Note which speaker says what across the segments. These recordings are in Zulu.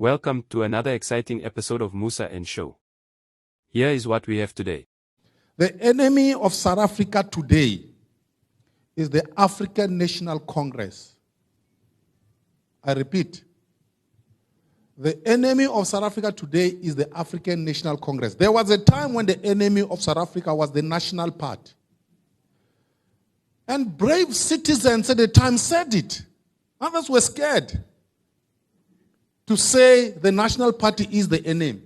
Speaker 1: Welcome to another exciting episode of Musa and Show. Here is what we have today.
Speaker 2: The enemy of South Africa today is the African National Congress. I repeat, the enemy of South Africa today is the African National Congress. There was a time when the enemy of South Africa was the National Party. And brave citizens at the time said it. Others were scared to say the National Party is the enemy.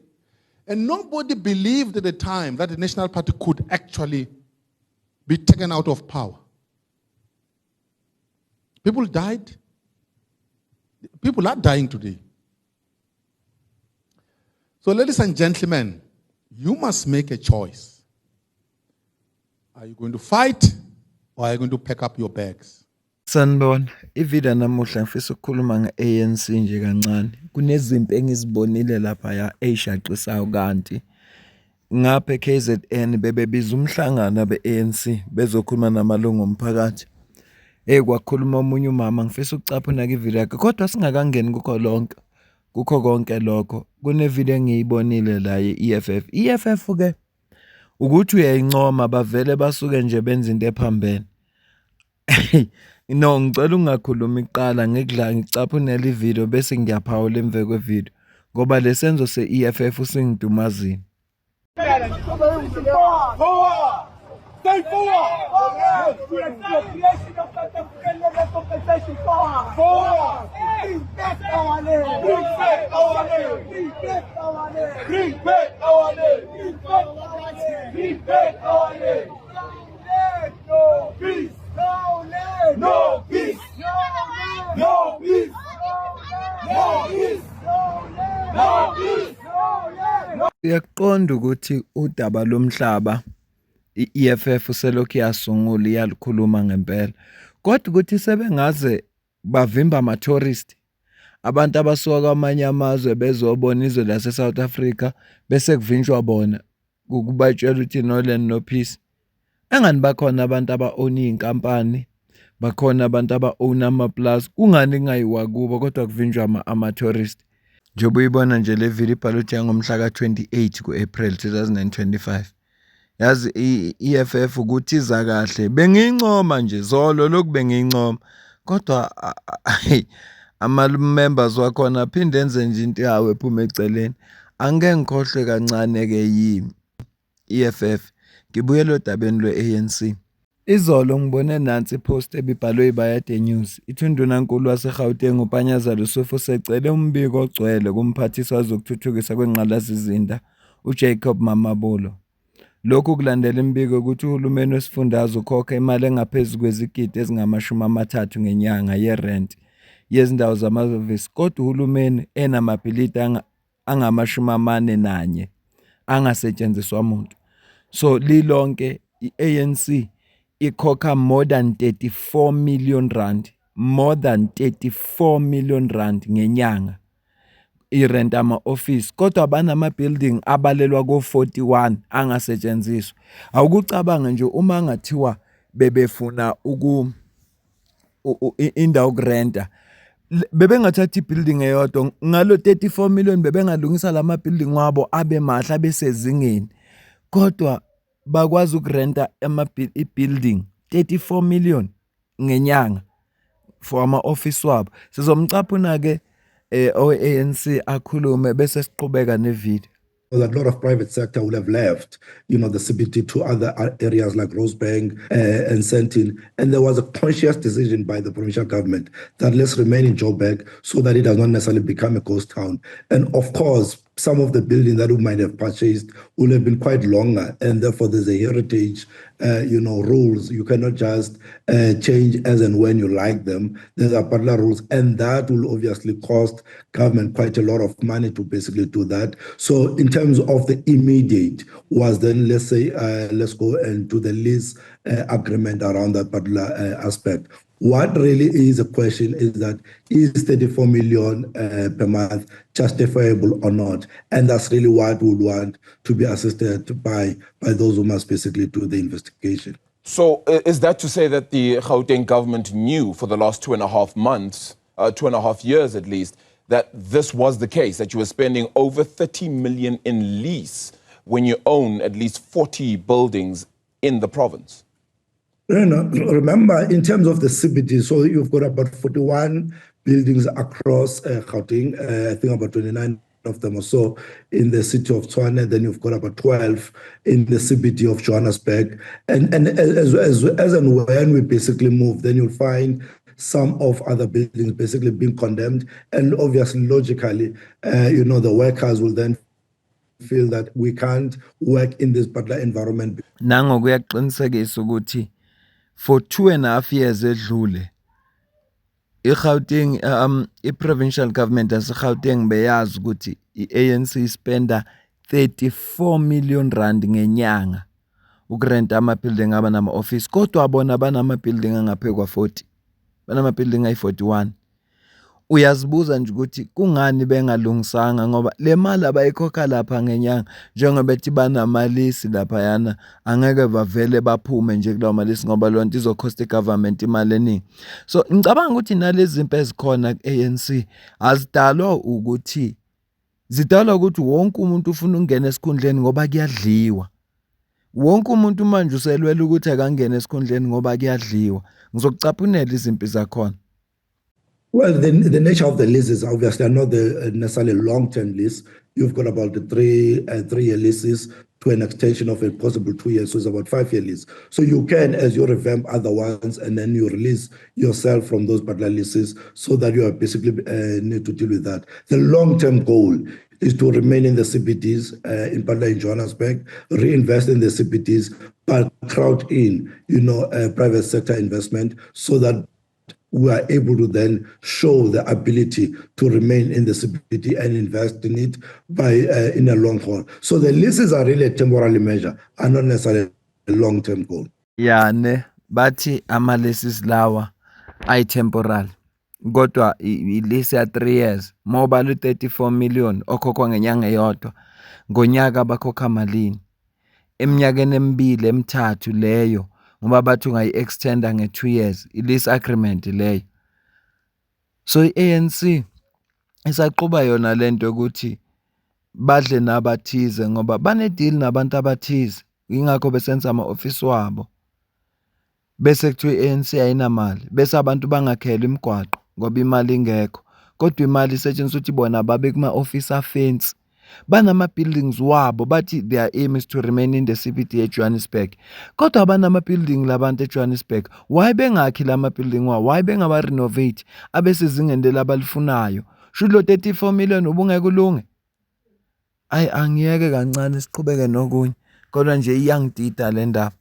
Speaker 2: And nobody believed at the time that the National Party could actually be taken out of power. People died. People are dying today. So, ladies and gentlemen, you must make a choice. Are you going to fight or are you going to pack up your bags?
Speaker 3: Sanibona, ividiyo namuhla ngifisa ukukhuluma nge-ANC nje kancane. Kunezimpi engizibonile laphaya ey'shaqisayo kanti ngapha e-KZN bebebiza umhlangano abe-ANC bezokhuluma namalungu omphakathi. Hey, kwakhuluma omunye umama, ngifisa ukucaphuna ividiyo yakhe, kodwa singakangeni kukho lonke kukho konke lokho, kunevidiyo engiyibonile la ye-EFF. EFF ke ukuthi uyayincoma, bavele basuke nje benza into ephambene. No, ngicela ungakhulumi kuqala, ngikudla ngicaphunele ividiyo bese ngiyaphawula emva kwevidiyo ngoba lesenzo se-EFF singidumazile.
Speaker 4: Forward! Stay forward! Creation of South African Labour Compensation. Forward! Forward! Bring back our land! Bring back our land! Bring back our land! Bring back our land! Bring back our land! Bring back our land! No peace! No land! No peace! No peace! No peace! No peace! No.
Speaker 3: Uyakuqonda ukuthi udaba lomhlaba i-EFF selokhu yasungula iyalikhuluma ngempela, kodwa ukuthi sebengaze bavimba ama-tourist, abantu abasuka kwamanye amazwe bezobona izwe lase-South Africa, bese kuvinjwa bona, kubatshela ukuthi no land, no peace. Engani bakhona abantu aba-own iy'nkampani, bakhona abantu aba-own amaplazi, kungani kungayiwa kubo kodwa kuvinjwa ama-tourist? Njengoba uyibona nje le video, ibhalwe ukuthi yangomhla ka-28 ku-April 2025. Yazi i-EFF ukuthi iza kahle, bengiyincoma nje zolo lokhu, bengiyincoma, kodwa ama-members wakhona aphinde enze nje into yawo ephuma eceleni. Angike ngikhohlwe kancane-ke yi-EFF, ngibuyele odabeni lwe-ANC. Izolo ngibone nansi i-post ebibhalwe iBayede News, ithi uNdunankulu waseGauteng uPanyaza Lesufi usecele umbiko ogcwele kuMphathiswa Wezokuthuthukiswa Kwengqalasizinda uJacob Mamabolo. Lokhu kulandela imibiko yokuthi uhulumeni wesifundazwe ukhokha imali engaphezu kwezigidi ezingama-30 ngenyanga yerenti yezindawo zamahhovisi, kodwa uhulumeni enamabhilidi angama-41 angasetshenziswa muntu. So lilonke i-ANC ikhokha more than 34 million rand, more than 34 million rand ngenyanga irent ama-office, kodwa banama-building abalelwa ko-41 angasetshenziswa. Awukucabange nje uma ngathiwa bebefuna uku indawo yokurenta, bebengathatha i-building eyodwa ngalo 34 million, bebengalungisa lama building wabo abe mahle, abe sezingeni, kodwa bakwazi ukurenta i-building 34 million ngenyanga for ama-office wabo. Sizomcaphuna ke owe-ANC akhulume bese siqhubeka nevideo.
Speaker 5: A lot of private sector would have left the CBD to other areas like Rosebank and Sandton. And there was a conscious decision by the provincial government that let's remain in Joburg so that it does not necessarily become a ghost town. And of course, some of the buildings that we might have purchased will have been quite longer, and therefore there's a heritage rules. You cannot just change as and when you like them. There are particular rules, and that will obviously cost government quite a lot of money to basically do that. So in terms of the immediate was then, let's say, let's go and do the lease agreement around that particular aspect. What really is a question is that is 34 million per month justifiable or not? And that's really what we would want to be assisted by those who must basically do the investigation.
Speaker 6: So is that to say that the Gauteng government knew for the last 2.5 months, 2.5 years at least, that this was the case, that you were spending over 30 million in lease when you own at least 40 buildings in the province?
Speaker 5: No, no. Remember, in terms of the CBD, so you've got about 41 buildings across Gauteng, I think about 29 of them or so in the city of Tshwane. Then you've got about 12 in the CBD of Johannesburg. And as and when we basically move, then you'll find some of other buildings basically being condemned. And obviously, logically, the workers will then feel that we can't work in this particular environment.
Speaker 3: Nango kuyaqinisekisa ukuthi for 2.5 years edlule iGauteng, i-provincial government yaseGauteng beyazi ukuthi i-ANC spenda 34 million rand ngenyanga ukurenta ama-building abanama-office, kodwa bona banama-building angaphezu kwa-40, banama-building ayi-41. Uyazibuza nje ukuthi kungani bengalungisanga, ngoba le mali abayikhokha lapha ngenyanga, njengoba bethi banama-lease laphayana, angeke bavele baphume nje kulawo ma-lease ngoba leyo nto izokhosta i-government imali eningi. So ngicabanga ukuthi nalezi zimpi ezikhona ku-ANC azidalwa ukuthi, zidalwa ukuthi wonke umuntu ufuna ukungena esikhundleni ngoba kuyadliwa. Wonke umuntu manje uselwela ukuthi akangene esikhundleni ngoba kuyadliwa. Ngizokucaphunela izimpi zakhona.
Speaker 5: Well, the nature of the leases obviously are not the necessarily long-term lease. You've got about the 3-year leases to an extension of a possible 2 years, so it's about 5-year lease. So you can, as you revamp other ones, and then you release yourself from those particular leases so that you are basically need to deal with that. The long-term goal is to remain in the CBDs, in particular in Johannesburg, reinvest in the CBDs, but crowd in, private sector investment so that we are able to then show the ability to remain in the CBD and invest in it by in a long haul. So the leases are really a temporary measure and not necessarily a long-term goal.
Speaker 3: Yeah, ne bathi ama leases lawa ay temporal. Kodwa i-lease ya 3 years mobile 34 million okhokhwa ngenyanga eyodwa, ngonyaka bakhokha malini? Eminyakeni emibili emithathu leyo, ngoba bathi ungayi-extenda nge-2 years, i-lease agreement leyo. So i-ANC isaqhuba yona lento ukuthi badle nabathize ngoba bane-deal nabantu abathize, ingakho besenza ama-ofisi wabo. Bese kuthiwa i-ANC ayinamali, bese abantu bangakhelwa imigwaqo ngoba imali ingekho, kodwa imali isetshenziswa ukuthi bona babe kuma-ofisi afensi. Banama-buildings wabo, bathi their aim is to remain in the CBD eJohannesburg, kodwa banama-building labantu eJohannesburg. Why bengakhi lama-building wabo? Why bengawa-renovate abesezingeni leli abalifunayo? Shuthi lo 34 million ubungeke ulunge? Ayi, angiyeke kancane siqhubeke nokunye, kodwa nje iyangidida le ndaba.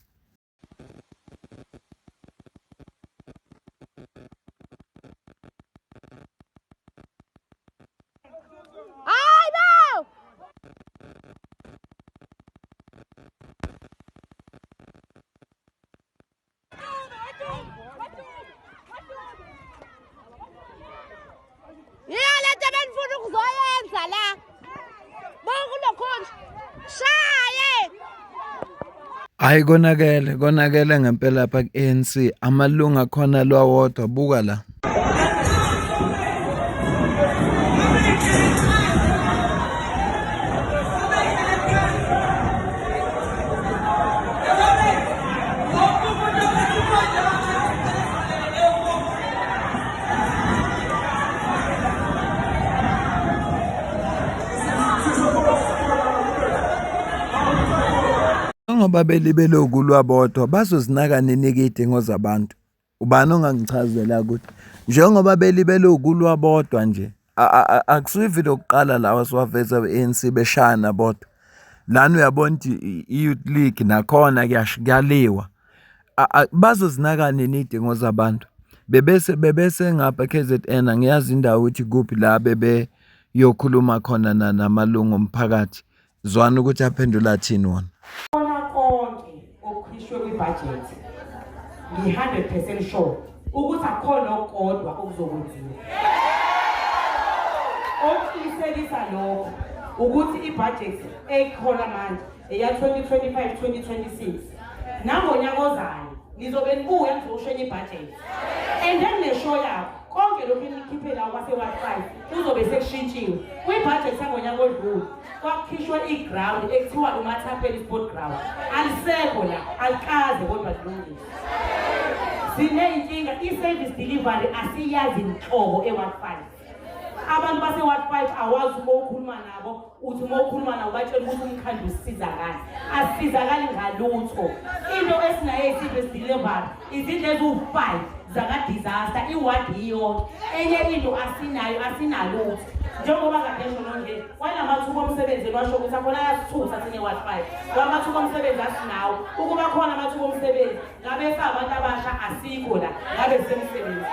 Speaker 3: Hayi, konakele, konakele ngempela lapha ku-ANC, amalungu akhona lwawodwa, buka la. Ngoba belibele ukulwa bodwa, bazozinaka nini iy'dingo zabantu? Ubani ongangichazela ukuthi njengoba belibele ukulwa bodwa nje, akusivi lokuqala lawa siwaveza be-ANC beshayana bodwa. Lana uyabona ukuthi i-Youth League nakhona kuyaliwa. Bazozinaka nini iy'dingo zabantu? Bebese ngapha KZN, angiyazi indawo ukuthi kuphi la bebeyokhuluma khona namalungu omphakathi. Zwana ukuthi aphendula athini wona.
Speaker 7: Kona konke okukhishwe kwi-budget, ngi-100% sure ukuthi akukhona okukodwa okuzokwenziwa. Okuqinisekisa lokho ukuthi i-budget ekhona manje eya 2025-2026, nangonyaka ozayo nizobe nibuya nizoshenya i-budget. And then neshow yakho konke Konke lokhu enikhiphe la kwase-ward 5 kuzobe sekushintshiwe. Kwibhajethi yangonyaka odlule kwakukhishwe i-ground ekuthiwa uMathapeni Sport Ground. Alisekho la, alikaze kodwa lilungiswe. Siney'nkinga, i-service delivery asiyazi nhlobo e-ward 5. Abantu base-ward 5 awazi uma ukhuluma nabo, uthi uma ukhuluma nabo batshela ukuthi umkhandlu usisiza ngani. Asisizakali ngalutho. Into esinayo eyi-service delivery izindlu eziwu-5 zaka-disaster, iwadi iyonke. Enye into asinayo, asinalutho. Njengoba kade esho nje, kwanamathuba omsebenzi enwasho ukuthi akhona ayasithusa thina e-ward 5. Kwamathuba omsebenzi asinawo. Ukuba khona amathuba omsebenzi, ngabe sabantu abasha asikho la, ngabe sisemsebenzini.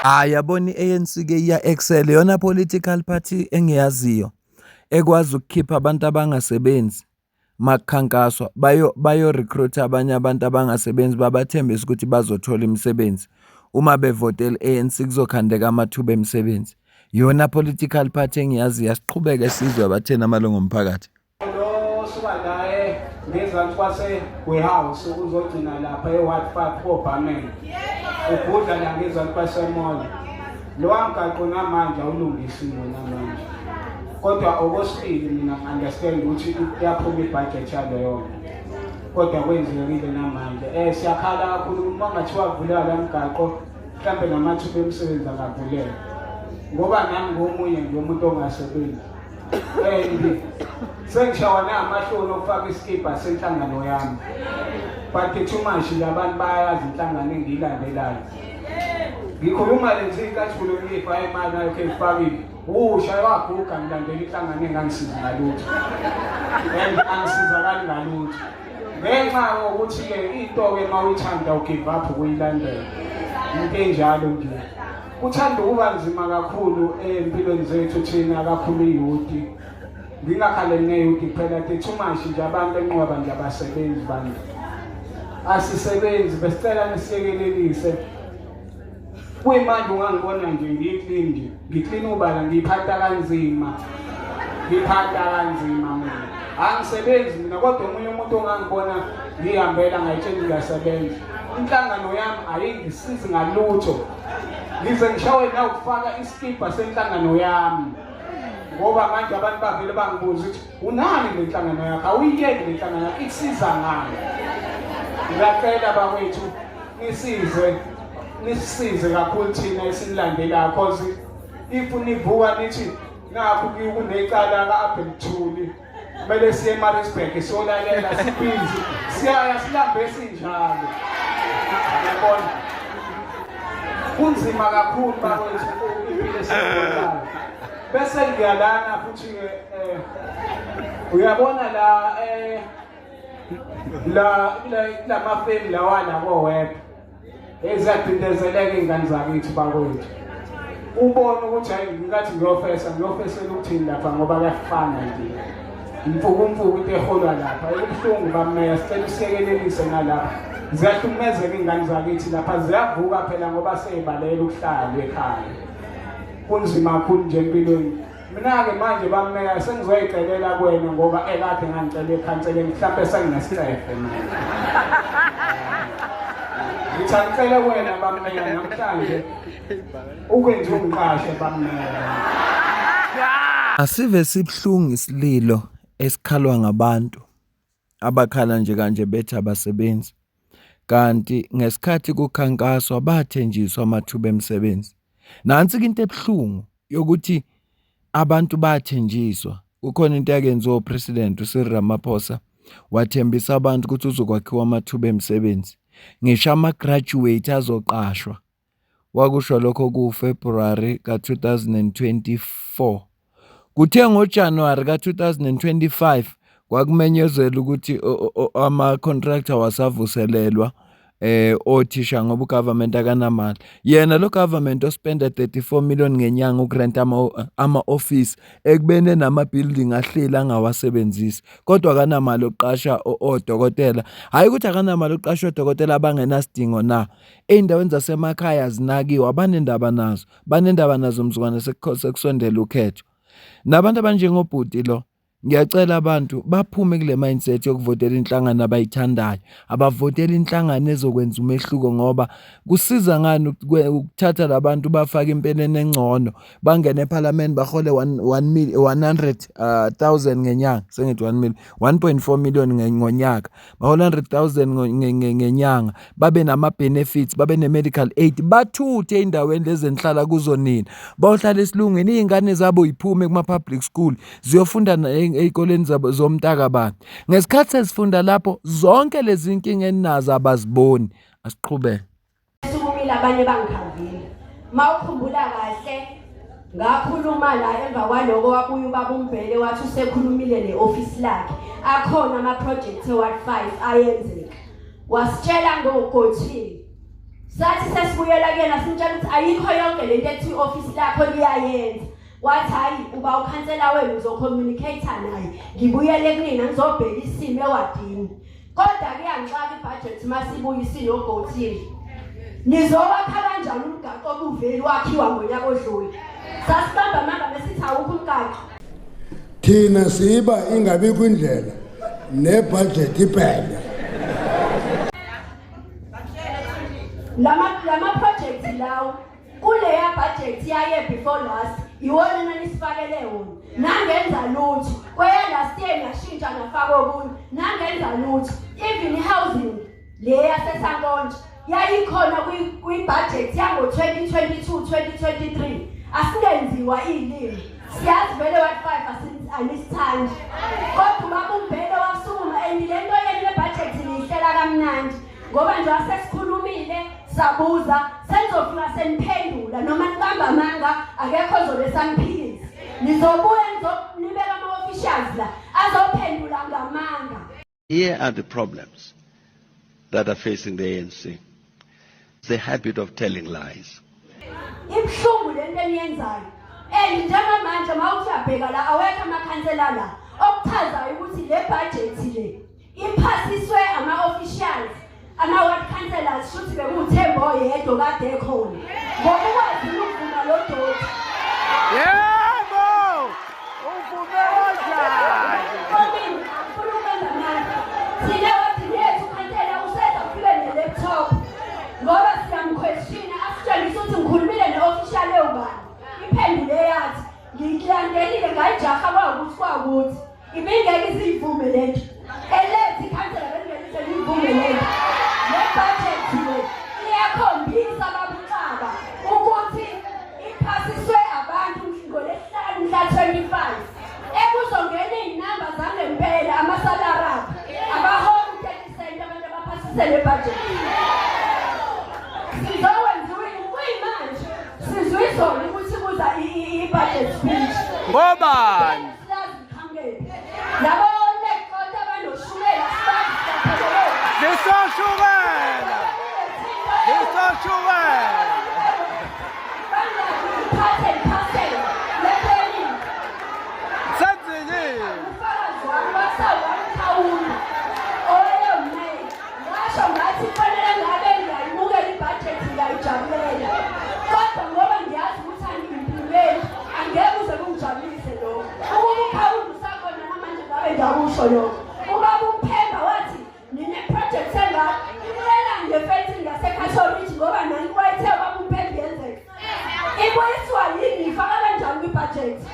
Speaker 3: Hayi yabona i-ANC ke iya excel yona political party engiyaziyo ekwazi ukukhipha abantu abangasebenzi makukhankaswa bayo bayo recruit abanye abantu abangasebenzi babathembisa ukuthi bazothola imisebenzi uma bevotela i-ANC kuzokhandeka amathuba emisebenzi yona political party engiyaziyo asiqhubeke sizwe abatheni amalungu omphakathi.
Speaker 8: Lo suka la ngezansi kwase warehouse uzogcina lapha e-ward 5 kobhameni ubhudla la ngezansi kwase-mall. Lowa mgaqo namanje awulungisiwe namanje, kodwa okwesibili mina ngi-understand ukuthi iyaphuma ibhajethi yaleyo nto, kodwa kwenzekile namanje. Siyakhala kakhulu uma ngathiwa vuleka la mgaqo, mhlampe namathuba emisebenzi angavuleka, ngoba nami ngomunye nje umuntu ongasebenzi and sengishawa namahloni okufaka isikibha senhlangano yami, but too much nje abantu bayayazi inhlangano engiyilandelayo. Ngikhuluma lezi iy'cathulo ngiyifake imali nayo khe ifakile usha waguga, ngilandela inhlangano engangisizi ngalutho and angisizakali ngalutho ngenxa yokuthi-ke into-ke uma uyithanda ugive up ukuyilandela into enjalo nje. Kuthanda ukuba nzima kakhulu ey'mpilweni zethu thina, kakhulu i-youth. Ngingakhaleli nge-youth kuphela, too much nje abantu enqwaba nje abasebenzi, bantu asisebenzi. Besicela nisiyekelelise. Kuyimanje ungangibona nje ngiyi-clean nje, ngi-clean ubala, ngiyiphatha kanzima, ngiphatha kanzima mina. Angisebenzi mina, kodwa omunye umuntu ongangibona ngihambela ngayitshela ngiyasebenza. Inhlangano yami ayingisizi ngalutho, ngize ngishawe nawukufaka isikibha senhlangano yami, ngoba manje abantu bavele bangibuza ukuthi unani le nhlangano yakho, awuyiyeki le nhlangano yakho, ikusiza ngani? Ngiyacela bakwethu, nisize, nisisize kakhulu thina esinilandelayo, cause if nivuka nithi nakhu kunecala ka-Abel Thuli, kumele siye eMaritzburg siyolalela, sibhizi siyaya silambe sinjalo. Yabona, kunzima kakhulu bakwethu impilo esiyibonayo. Bese ngiyalana futhi-ke uyabona la la lamafemu lawa la ko-web eziyacindezeleka iy'ngane zakithi bakwethu. Ubone ukuthi hayi, ngingathi ngiyofesa, ngiyofesela ukuthini lapha, ngoba kuyafana nje imfukumfuku into eholwa lapha. Ekubuhlungu bameya, sicela usiyekelelise nalapha. Ziyahlukumezeka iy'ngane zakithi lapha, ziyavuka phela ngoba sey'balekela ukuhlala ekhaya. Kunzima kakhulu nje empilweni. Mina-ke manje bameya sengizoyicelela kuwena, ngoba ekade ngangicela ekhanseleni, mhlawumbe senginesicefe mina. Ngithi angicele kuwena bameya namhlanje ukwenza ungiqashe bameya.
Speaker 3: Asive sibuhlungu isililo esikhalwa ngabantu abakhala nje kanje bethi abasebenzi. Kanti ngesikhathi kukhankaswa bathenjiswa amathuba emisebenzi. Nansi-ke into ebuhlungu yokuthi abantu bathenjiswa. Kukhona into eyakenziwa uPresident uCyril Ramaphosa, wathembisa abantu ukuthi uzokwakhiwa amathuba emisebenzi. Ngisho ama-graduate azoqashwa. Wakusho lokho kuFebruwari ka-2024. Kuthe ngoJanuwari ka-2025 kwakumenyezelwa ukuthi ama-contract awasavuselelwa othisha ngoba ugovernment akanamali. Yena lo government ospenda 34 million ngenyanga ukurenta ama-office ekubeni enama-building ahleli angawasebenzisi, kodwa akanamali yokuqasha odokotela. Hhayi ukuthi akanamali yokuqasha odokotela abangenasidingo na. Ey'ndaweni zasemakhaya azinakiwe, abanendaba nazo, banendaba nazo mzukwana sekusondela ukhetho. Nabantu abanjengobhuti lo. Ngiyacela abantu baphume kule mindset yokuvotela inhlangano abayithandayo. Abavotele inhlangano ezokwenza umehluko ngoba kusiza ngani ukuthatha labantu bafake empeleni engcono bangene ephalamende bahole 100,000 ngenyanga, sengithi 1 million, 1.4 million ngonyaka. Bahola 100,000 ngenyanga, babe nama-benefits, babe ne-medical aid, bathuthe ey'ndaweni lezi enihlala kuzo nina. Bayohlala esilungwini, iy'ngane zabo y'phume kuma-public school ziyofunda ey'koleni zabo zomntakabani. Ngesikhathi sezifunda lapho, zonke lezi nkinga eninazo abaziboni. Asiqhubeke.
Speaker 9: Sukumile abanye bangikhavile. Mawukhumbula kahle ngakhuluma la emva kwaloko wabuya ubaba uMbhele wathi usekhulumile ne-ofisi lakhe akhona ama-project e-ward 5 ayenzeka wasitshela ngogothini sathi sesibuyela kuyena simtshela ukuthi ayikho yonke lento ethi i-ofisi lakho liyayenza wathi hhayi uba ukhansela wenu ngizocommunicate naye ngibuyele kunina ngizobheka isimo ewadini Kodwa kuyangixaka ibudget masibuya isinogothile. Nizowakha kanjani umgaqo obuveli wakhiwa ngonyaka odlule? Sasibamba amanga besithi awukho umgaqo.
Speaker 10: Thina siba ingabikho indlela nebudget iphele.
Speaker 9: Lama lama project lawo kuleya budget yaye before last iwona nanisifakele wona nangenza lutho kweya last year ngashintsha nafaka okunye nangenza lutho even i-housing le yasesankonje yayikhona kwi-budget yango-2022 2023 asingenziwa iy'limi siyazi vele ward 5 anisithandi kodwa ubaba umbhele wasukuma and le nto yenu yebhajethi niyihlela kamnandi ngoba nje asesikhulumile sabuza senizofika seniphendula noma nibamba amanga akekho ozobe saniphikisa nizobuya nibeka ama-officials la azophendula ngamanga.
Speaker 11: Here are the problems that are facing the ANC. The habit of telling lies.
Speaker 9: Ibuhlungu lento eniyenzayo. And njengamanje mawuthi uyabheka la awekho amakhansela la okuchazayo ukuthi le budget le Iphasiswe ama-officials, ama-ward councillors, shuthi bekuwuThemba oyedwa okade ekhona. Ngoba ukwazile ukuvuma lo doti.
Speaker 4: Yebo! Uvume kanjani?
Speaker 9: Angifuni ukwenza amanga. Thina wadini yethu ukhansela useza ufike ne-laptop. Ngoba siyamkhweshina asitshengise ukuthi ngikhulumile ne-official ewubani. Iphendule yathi ngiyikulandelile ngayijaha kwawukuthi kwawukuthi. Ibingeke izivume lento. Elethe ikhansela belingeke ize liyivume lento. Le budget le iyakhombisa babuxaba ukuthi iphasiswe abantu ngoLwesihlanu mhla 25. Ekuzongena iy'namba zangempela amasalari abo. Abaholi 30 cent abantu abaphasise le budget. Sizokwenziwa kuyimanje sizwe izolo ukuthi kuza i-budget speech.
Speaker 4: Ngobani?
Speaker 9: Labo leqota abanoshukela sibazi siyaphelelwa.
Speaker 4: Ngisoshukela. Ngisoshukela.
Speaker 9: Bangaphathe iphasela lepheli.
Speaker 4: Senzini?
Speaker 9: Ufakazi wami wasawangikhawula. Oyo Ngasho ngathi kufanele ngabe ngiyayimukela ibhajethi ngiyayijabulela kodwa ngoba ngiyazi ukuthi angiyimpilweni angeke uze kungijabulise lokho. Ukuba ukhawula usakhona namanje ngabe ngiyakusho lokho. Ubaba uMphemba wathi nine-project engaka ibuyelani ngefensini ngaseCastle ngoba nani wayethe ubaba uMphemba yenzeka. Ibuyiswa yini ifaka kanjani kwibhajethi?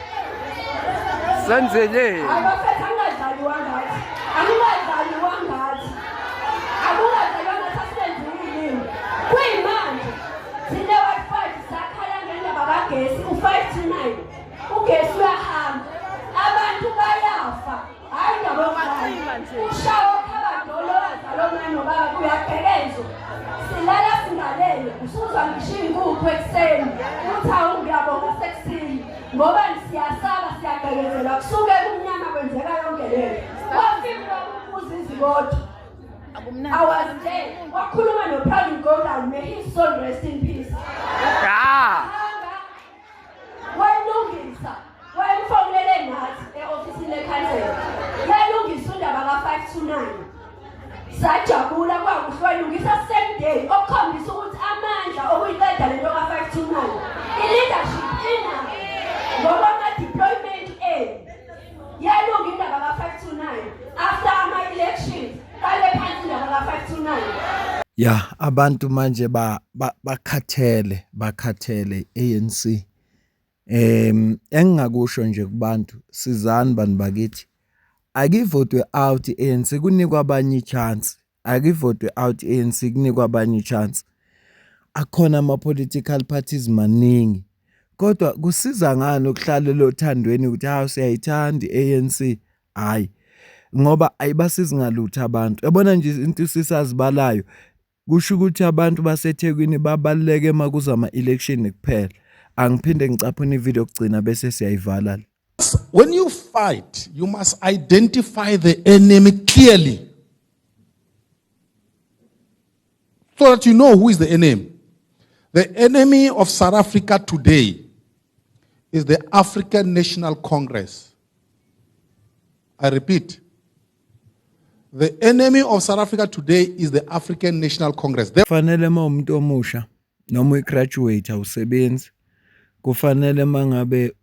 Speaker 4: Senzele.
Speaker 9: Hayi bafethu angingadlaliwa ngathi. Angingadlaliwa ngathi. Akungadlaliwa ngathi asibenziwe ilimi. Kuyimanje sine ward 5 sakhala ngendaba kagesi u-5 to 9. Ugesi uyahamba. Abantu bayafa. Hayi ndaba yokudlala. Ushawa okhabadolo wazalwa omncane nobaba uyagqekezwa. Silala singalele usuzwa ngisho iy'nkukhu ekuseni uthi awu ngiyabonga sekusile ngoba siyasaba siyagqekezelwa kusuke kumnyama kwenzeka yonke lento. Wafika uZizi kodwa. I was there. Wakhuluma noPravin Gordhan, may his soul rest in peace.
Speaker 4: Ah.
Speaker 9: Wayilungisa, wayemfonelele nathi e-ofisini lekhansela. Yalungisa undaba ka-5 to 9. Sajabula kwakuhle wayilungisa same day okukhombisa ukuthi amandla okuyiqeda lento ka-5 to 9. I-leadership inayo ngoba ama-deployment enu. Yalunga
Speaker 3: Ya abantu manje ba bakhathele bakhathele ANC. Engingakusho nje kubantu sizani bantu bakithi akivotwe out i-ANC kunikwe abanye i-chance akivotwe out i-ANC kunikwe abanye i-chance. Akhona ama-political parties maningi kodwa kusiza ngani ukuhlalela othandweni ukuthi hawu siyayithanda i-ANC hhayi ngoba ayibasizi ngalutho abantu. Yabona nje into sisazibalayo kusho ukuthi abantu baseThekwini babaluleke uma kuza ama-election kuphela. Angiphinde ngicaphune ividiyo yokugcina bese siyayivala le.
Speaker 2: When you fight, you must identify the enemy clearly so that you know who is the enemy. The enemy of South Africa today is the African National Congress. I repeat, the enemy of South Africa today is the African National Congress.
Speaker 3: Kufanele uma umuntu omusha noma uyi-graduate awusebenzi, kufanele uma ngabe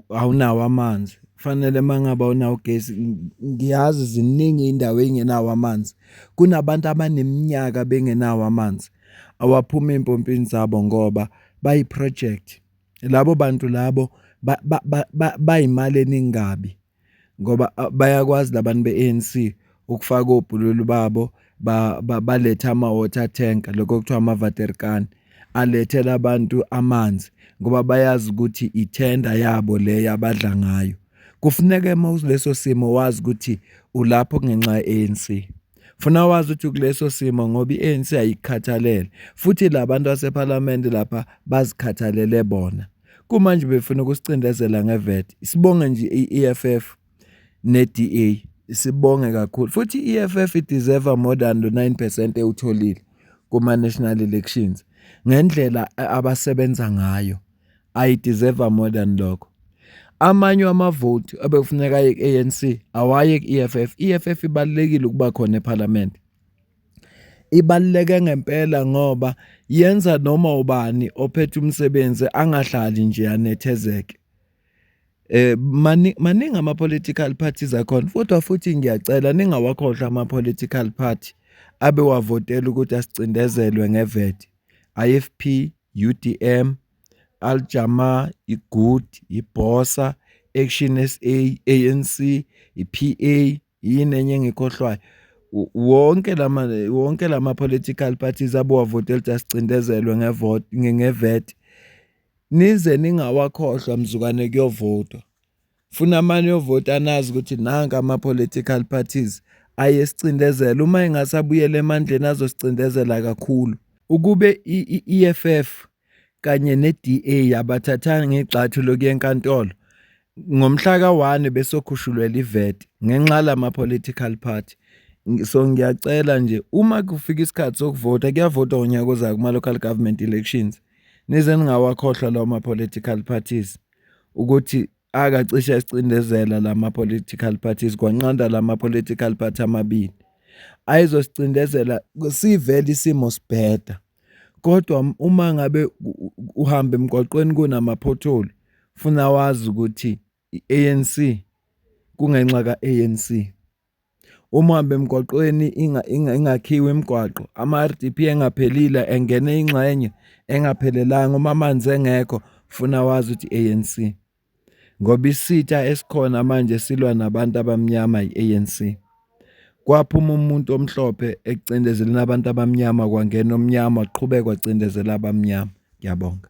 Speaker 3: awunawo amanzi, kufanele uma ngabe awunawo ugesi. Ngiyazi ziningi iy'ndawo ey'ngenawo amanzi. Kunabantu abaneminyaka bengenawo amanzi, awaphumi ey'mpompini zabo ngoba bayi-project. Labo bantu labo bayimali eningi kabi ngoba bayakwazi labantu be-A_N_C ukufaka obhululu babo balethe ama-water tank lokho okuthiwa ama-waterkan alethela abantu amanzi ngoba bayazi ukuthi ithenda yabo le abadla ngayo. Kufuneka uma uleso simo wazi ukuthi ulapho ngenxa ye-A_N_C. Funa wazi ukuthi ukuleso simo ngoba i-A_N_C ayikukhathalele futhi la bantu basephalamende lapha bazikhathalele bona. Kumanje befuna ukusicindezela nge-VAT. Sibonge nje i-E_F_F ne-D_A sibonge kakhulu futhi i-E_F_F i-deserve more than lo 9% ewutholile kuma-national elections ngendlela abasebenza ngayo ayi-deserve more than lokho. Amanye amavoti ebekufuneka aye ku-A_N_C awaye ku-E_F_F. I-E_F_F ibalulekile ukuba khona ephalamende. Ibaluleke ngempela ngoba yenza noma ubani ophethe umsebenzi angahlali nje anethezeke. Maningi ama-political parties akhona kodwa futhi ngiyacela ningawakhohlwa ama-political party abewavotela ukuthi asicindezelwe nge-VAT, I_F_P, U_D_M, Al Jamaa, i-Good, i-Bosa, Action S_A, A_N_C, i-P_A, yini enye engikhohlwayo. Wonke lama wonke lama political parties abowavotela ukuthi asicindezelwe ngevote nge-VAT. Nize ningawakhohlwa mzukwane kuyovotwa. Funa mane uyovota nazi ukuthi nanka ama-political parties ayesicindezela uma engasabuyela emandleni azosicindezela kakhulu. Ukube i-E_F_F kanye ne-D_A abathathanga igxathu lokuya enkantolo ngomhla ka-1 besokhushulelwa i-VAT ngenxa lama-political party. So ngiyacela nje uma kufika isikhathi sokuvota kuyavotwa ngonyaka ozayo kuma-local government elections nize ningawakhohlwa lawo ma-political parties ukuthi akacishe esicindezela lama political parties kwanqanda lama political party amabili ayizosicindezela sivele isimo sibheda kodwa uma ngabe uhamba emgwaqweni kunama-pothole funa wazi ukuthi i-A_N_C kungenxa ka-A_N_C. Uma uhamba emgwaqweni ingakhiwe imigwaqo, ama-R_D_P engaphelile engene ingxenye engaphelelanga, uma amanzi engekho funa wazi ukuthi i-A_N_C. Ngoba isitha esikhona manje silwa nabantu abamnyama i-A_N_C. Kwaphuma umuntu omhlophe ekucindezeleni abantu abamnyama kwangena omnyama waqhubeka wacindezela abamnyama. Ngiyabonga.